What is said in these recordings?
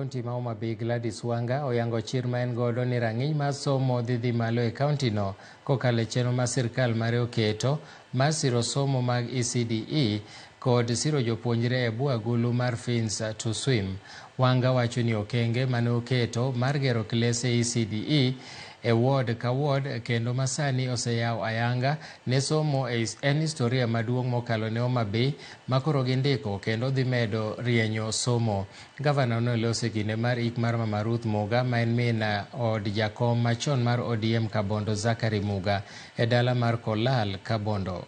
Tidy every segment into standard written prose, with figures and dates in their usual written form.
Kaunti ma Homa Bay Gladys Wanga oyango chir ma en godo ni rang'iny mar somo dhi dhi malo e kaunti no kokalo e chenro ma sirkal mare oketo mar siro somo mag ECDE kod siro jopuonjre e bwo agulu mar Fins to Swim. Wanga wacho ni okenge mane oketo mar gero klese ECDE e ward ka ward kendo masani oseyaw ayanga ne somo e en historia maduong' mokalo ne Homa Bay makoro gindiko kendo dhi medo rienyo somo. Gavana noloso e kinde mar ik mar Mama Ruth Muga ma en min od jakom machon mar ODM Kabondo Zachary Muga e dala mar Kolal, Kabondo.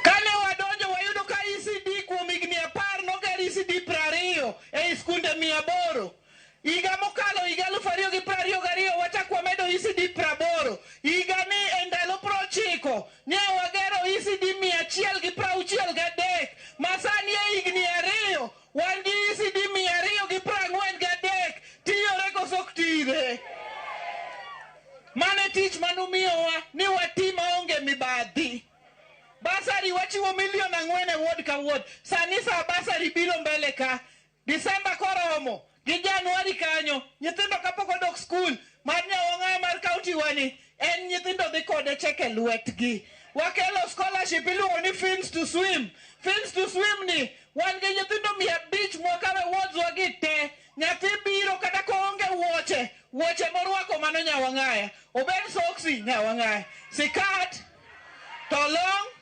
Kane wadonjo wayudo ka ECD kuom higni 10 noger ECD 20 ei skunde 800. Higa mokalo higa 2022 wachak wamedo ECD 80. Higa ni e ndalo 90 ne wagero ECD 163 masani e higni 2 wan gi ECD 243 tiyore koso ok tire. Mane tich manumiyowa ni wati maonge mibadhi. Basari wachiwo milion 4 e ward ka ward. Sani sa basari biro mbele ka. Disemba koromo gi Januari kanyo nyithindo kapok odok skul mar Nyawang'aya mar kaunti wani en nyithindo dhi kode cheke lwetgi. Wakelo scholarship iluongo ni Fins to Swim. Fins to Swim ni wan gi nyithindo 500 mwakawe wards wa gi te. Nyathi biro kata koonge wuoche, wuoche morwako mano Nyawang'aya. Obed soksi Nyawang'aya. Sikat to long.